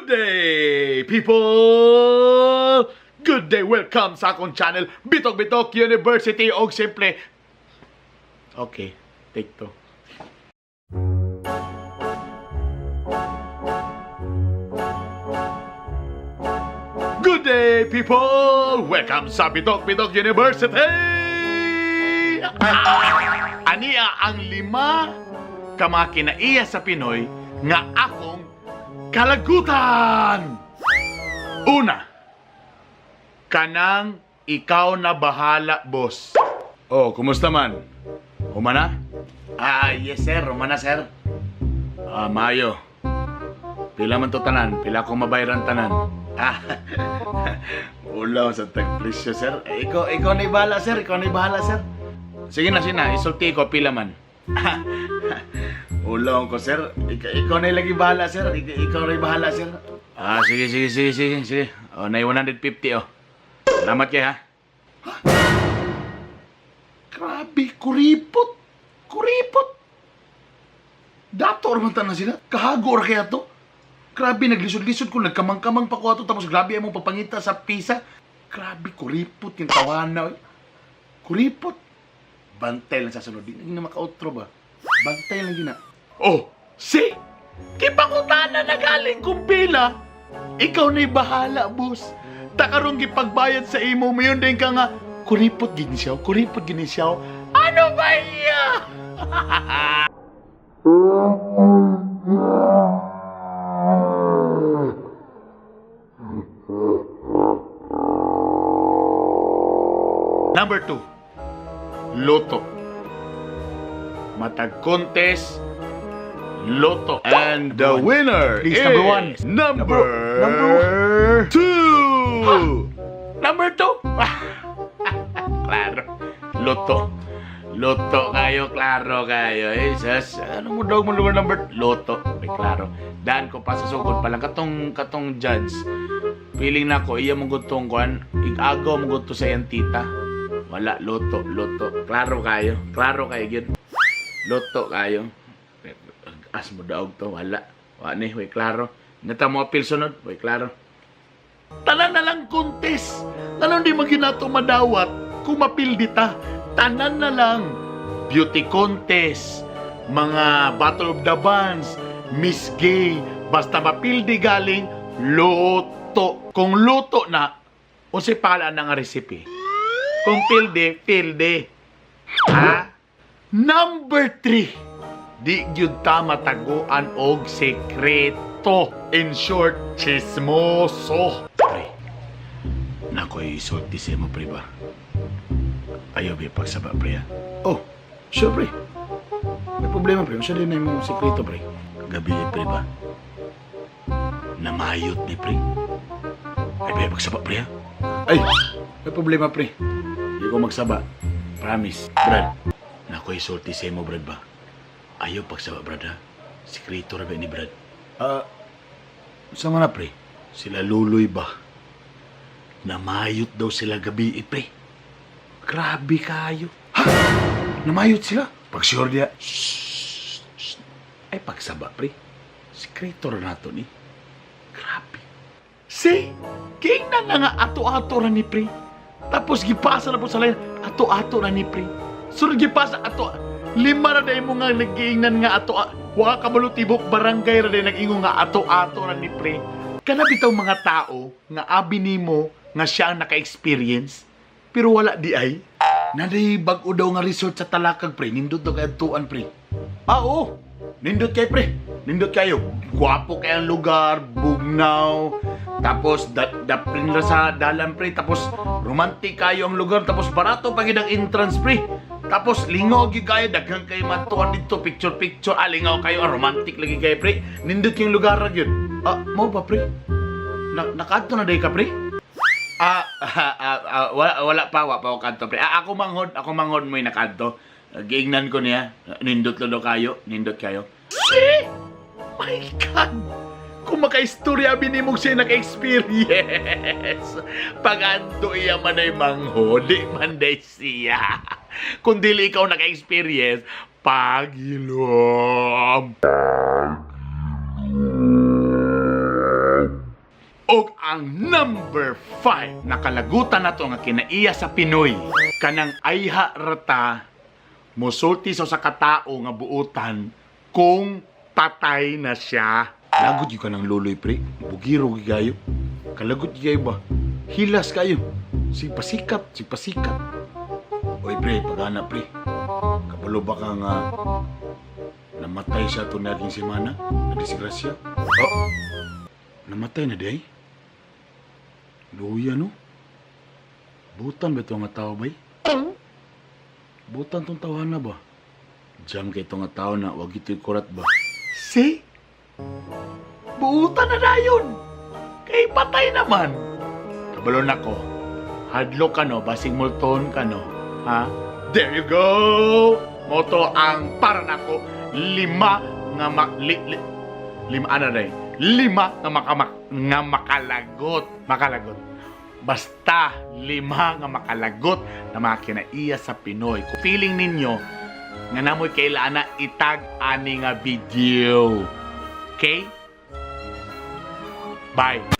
Good day, people! Good day, welcome sa akong channel, Bitok Bitok University og simple. Okay, take two. Good day, people! Welcome sa Bitok Bitok University! Ah! Ania ang lima ka mga kinaiya sa Pinoy nga akong kalagutan! Una, kanang ikaw na bahala, boss. Oh, kumusta man? Humana? Ah, yes sir, humana sir. Ah, mayo. Pila man to tanan, pila ko mabayaran tanan. Ah, ulaw sa tagpresyo, sir. Eh, ikaw na bahala, sir. Ikaw na bahala, sir. Sige na. Isulti ko, pila man. Ulaw ko, sir. Ikaw na lagi bahala, sir. Ikaw na bahala, sir. Ah, sige, sige, sige, sige, sige. Oh, na 150, oh. Salamat kay, ha? Grabe, kuripot. Kuripot. Dato raman na sila. Kahago ra kaya to. Grabe, naglisod-lisod ko, nagkamang-kamang pa ko ato, tapos grabe among papangita sa pisa. Grabe, kuripot yung tawana, oy. Kuripot. Bantay lang sa sunod. Di na maka-outro ba? Bantay lang gina. Oh, see? Kipangutana na galing kung pila. Ikaw na'y bahala, boss. Takarong gipagbayad sa imo, mayon din ka nga, kuripot gini siya, kuripot gini siya. Ano ba iya? Number 2, luto. Matag contest, luto. And the winner Please, is number one. Number, Number 2. Number 2. Klaro. Luto. Luto kayo, klaro kayo. Eh, sus, ano mo daw mo lugar number? Luto. Ay, klaro. Dan ko pa sa sugod pa lang katong judge. Feeling na ko iya mo gutong kuan, igagaw mo gusto sa iyang tita. Wala, luto, luto. Klaro kayo. Klaro kayo gyud. Luto kayo. As mo daog to, wala. Wa ni, way klaro. Nata mo apil sunod, way klaro. Tanan na lang contest. Tanan di maginato madawat kung mapildi ta. Tanan na lang. Beauty contest, mga Battle of the Bands, Miss Gay, basta mapildi galing, luto. Kung luto na, unsay pangalan na nga recipe? Kung pildi, pildi. Ha? Number 3. Di gyud ta mataguan og sekreto. In short, chismoso. Pre, nakoy isulti sa imo, pre ba? Ayaw ba pagsaba, pre, ha? Oh, sure, pre. May problema, pre. Unsa din na imong sekreto, pre? Gabi, pre ba? Namayot ni, pre. Ay, ba pagsaba, pre, ha? Ay, may problema, pre. Di ko magsaba. Promise. Brad, nakoy isulti sa imo, Brad ba? Ayaw pagsaba, Brad, ha? Sekreto ra ba ni Brad? Ah, sa mga pre? Sila Luloy ba? Namayot daw sila gabi, eh, pre. Grabe kayo. Ha? Namayot sila? Pag sure niya. Shh, shh. Ay, pagsaba, pre. Sekreto ra nato ni. Grabe. See? King na nga ato-ato ra ni pre. Tapos gipasa na po sa lain, ato-ato na ni pre. Sunod gipasa ato, lima ra day mo nga naggiingnan nga ato, wa ka kabalo tibok barangay ra day nag-ingon nga ato-ato ra ni pre. Kana bitaw mga tao nga abi nimo nga siya ang naka-experience pero wala di ay. Naday bag-o daw nga resort sa Talakag pre, nindot daw kay adtuan pre. Ah, oo. Nindot kay pre. Nindot kayo. Gwapo kay ang lugar, bugnaw. Tapos daprin ra sa dalan pre, tapos romantic kayo ang lugar, tapos barato pa gid ang entrance pre. Tapos lingaw gyud kayo, daghan kay matuan didto, picture picture, ah, lingaw kayo, ah, romantic lagi kayo pre. Nindot yung lugar ra gyud. Ah, mo ba pre? Na nakaadto na day ka pre? Ah, ah, ah, ah, wala pa, wa pa ako kadto pre. Ah, ako manghod mo'y nakadto. Giingnan ko niya. Nindot lang daw kayo, nindot kayo. See? My God! Kung makaistorya binimog siya naka-experience. Pag ando iya man ay manghod, di man day siya. Kung dili ikaw naka-experience, pagilom. Og ang number 5, nakalagutan na to nga kinaiya sa Pinoy. Kanang ayha rata musulti sa katao nga buutan kung patay na siya. Lagot gyud ka ng luloy, pre. Bugiro gyud kayo. Kalagot gyud kayo ba? Hilas kayo. Sig pasikat, sig pasikat. Oy pre, pagana pre. Kabalo ba ka nga namatay siya to naging semana? Nadisgrasya? Oh, namatay na day? Luya no? Butan ba ito nga tao bay? Butan tong tawana ba? Jam kay ito nga tao na wag ito'y kurat ba? See? Buutan na dayon! Kay patay naman! Kabalo na ko. Hadlo ka no, basig multon ka no. Ha? There you go! Moto ang para nako lima nga ma, li, li, lima ano na lima nga makamak nga makalagot, makalagot. Basta lima nga makalagot na mga kinaiya sa Pinoy. Kung feeling ninyo nga namoy kailangan na itag ani nga video. Okay? Bye.